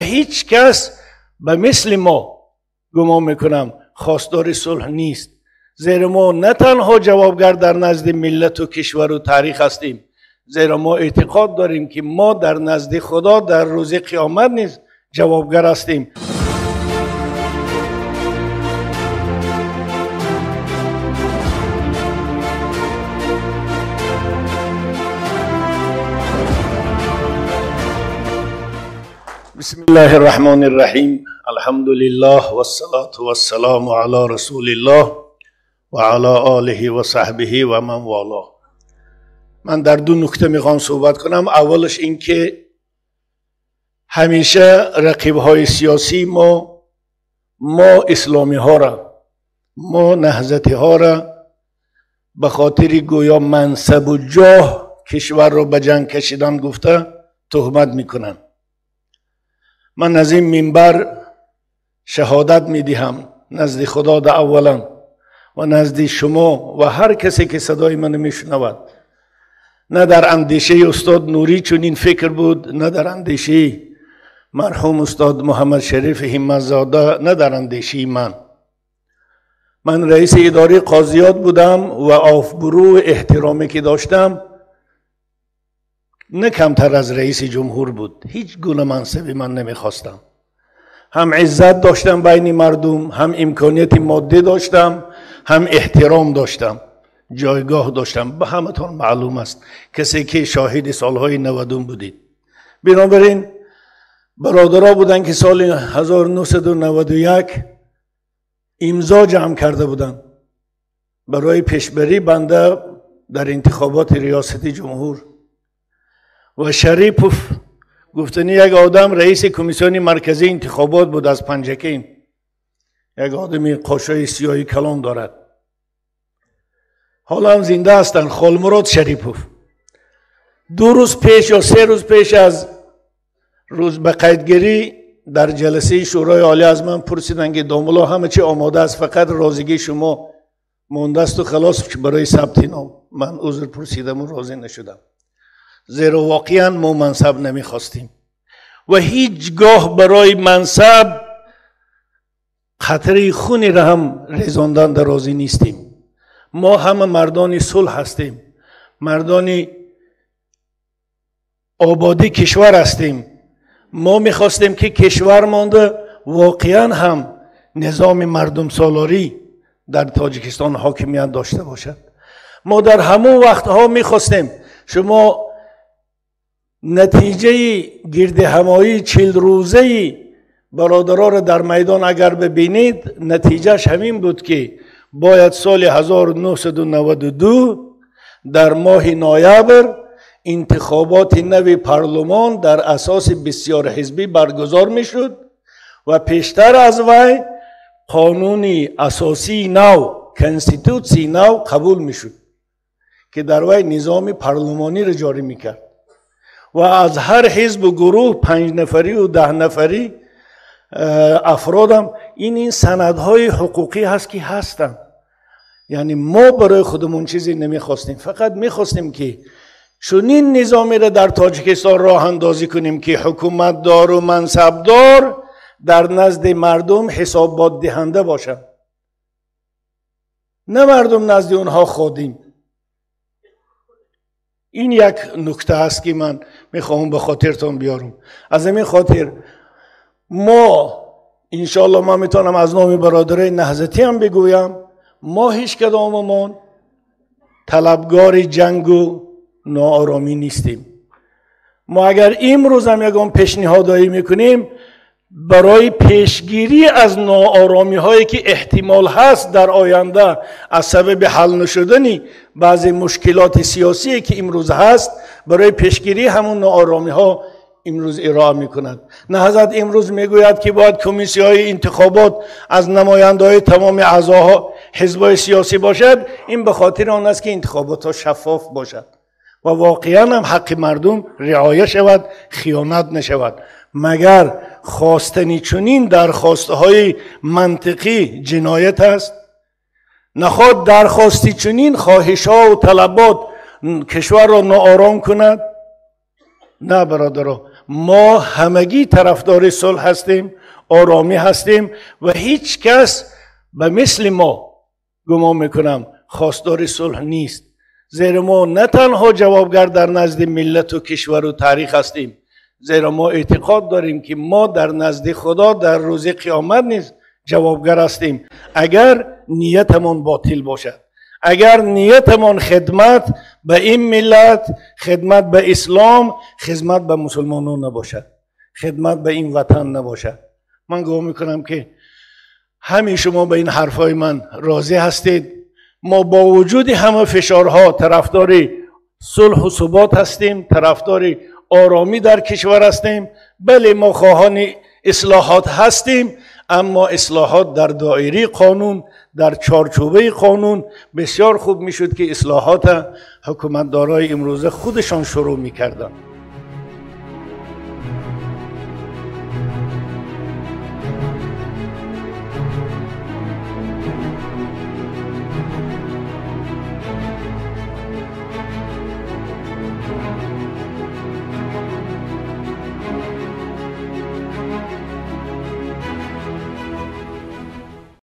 هیچ کس به مثل ما گمان میکنم خواستار صلح نیست. زیرا ما نه تنها جوابگر در نزد ملت و کشور و تاریخ هستیم، زیرا ما اعتقاد داریم که ما در نزد خدا در روز قیامت نیز جوابگر هستیم. بسم الله الرحمن الرحیم. الحمد لله والصلاة والسلام علی رسول الله و علی آله و صحبه و من والاه. من در دو نکته میخوام صحبت کنم. اولش این که همیشه رقیب های سیاسی ما اسلامی ها را، ما نهضتی ها را به خاطر گویا منصب و جاه کشور را به جنگ کشیدن گفته تهمت میکنن. من از این منبر شهادت میدهم نزد خدا در اولا و نزد شما و هر کسی که صدای من میشنود، نه در اندیشه استاد نوری چنین فکر بود، نه در اندیشه مرحوم استاد محمد شریف همت‌زاده، نه در اندیشه من. من رئیس اداره قاضیات بودم و آفبرو احترامی که داشتم نه کمتر از رئیس جمهور بود. هیچ گونه منصبی من نمیخواستم. هم عزت داشتم بین مردم، هم امکانیت مادی داشتم، هم احترام داشتم، جایگاه داشتم. به همتان معلوم است، کسی که شاهد سالهای 90 بودید. بنابراین برادرها بودن که سال 1991 امضا جمع کرده بودن برای پیشبری بنده در انتخابات ریاست جمهور. و شریپوف گفتنی یک آدم رئیس کمیسیون مرکزی انتخابات بود از پنجکین، یک آدمی قاشای سیاهی کلان دارد، حالا هم زنده هستند، خالمراد شریپوف. 2 روز پیش یا 3 روز پیش از روز به قیدگیری در جلسه شورای عالی از من پرسیدن که داملا همه چی آماده است، فقط راضیگی شما مونده است و خلاص برای ثبت نام. من عذر پرسیدم و راضی نشدم، زیرا واقعا ما منصب نمیخواستیم و هیچگاه برای منصب قطره خونی را هم ریزاندن در راضی نیستیم. ما همه مردان صلح هستیم، مردان آبادی کشور هستیم. ما میخواستیم که کشور مانده واقعا هم نظام مردم سالاری در تاجیکستان حاکمیت داشته باشد. ما در همون وقتها میخواستیم شما نتیجه گرد همایی 40 روزه برادرها را در میدان اگر ببینید، نتیجهش همین بود که باید سال 1992 در ماه نوامبر انتخابات نو پارلمان در اساس بسیار حزبی برگزار میشد و پیشتر از وی قانون اساسی نو، کنستیتوسی نو قبول میشد که در وی نظام پارلمانی را جاری میکرد و از هر حزب و گروه 5 نفری و 10 نفری افرادم. این سندهای حقوقی هست که هستند. یعنی ما برای خودمون چیزی نمیخواستیم، فقط میخواستیم که چنین نظامی را در تاجیکستان راه اندازی کنیم که حکومت دار و منصبدار در نزد مردم حسابات دهنده باشند، نه مردم نزد اونها خادم. این یک نکته است که من میخوام به خاطرتون بیارم. از همین خاطر ما انشالله من میتونم از نام برادرای نهضتی هم بگویم، ما هیچ کداممون طلبگار جنگ و ناآرامی نیستیم. ما اگر امروز هم یکم پیشنهادایی میکنیم برای پیشگیری از ناآرامی هایی که احتمال هست در آینده از سبب حل نشدن بعضی مشکلات سیاسی که امروز هست، برای پیشگیری همون ناآرامی ها امروز ارائه میکند. نهضت امروز میگوید که باید کمیسیون های انتخابات از نماینده های تمام اعضاها حزب سیاسی باشد. این به خاطر آن است که انتخابات ها شفاف باشد و واقعا هم حق مردم رعایت شود، خیانت نشود. مگر خواستنی چنین درخواست های منطقی جنایت است؟ نخواد درخواستی چنین خواهش ها و طلبات کشور را ناآرام کند؟ نه برادرها، ما همگی طرفدار صلح هستیم، آرامی هستیم و هیچ کس به مثل ما گمان میکنم خواستار صلح نیست. زیرا ما نه تنها جوابگر در نزد ملت و کشور و تاریخ هستیم، زیرا ما اعتقاد داریم که ما در نزد خدا در روز قیامت نیز جوابگر هستیم. اگر نیتمان باطل باشد، اگر نیتمان خدمت به این ملت، خدمت به اسلام، خدمت به مسلمانان نباشد، خدمت به این وطن نباشد. من گمان میکنم که همه شما به این حرفای من راضی هستید. ما با وجود همه فشارها طرفدار صلح و ثبات هستیم، طرفدار آرامی در کشور هستیم. بله، ما خواهان اصلاحات هستیم، اما اصلاحات در دایره قانون، در چارچوبه قانون. بسیار خوب میشد که اصلاحات حکومتدارای امروزه خودشان شروع میکردن.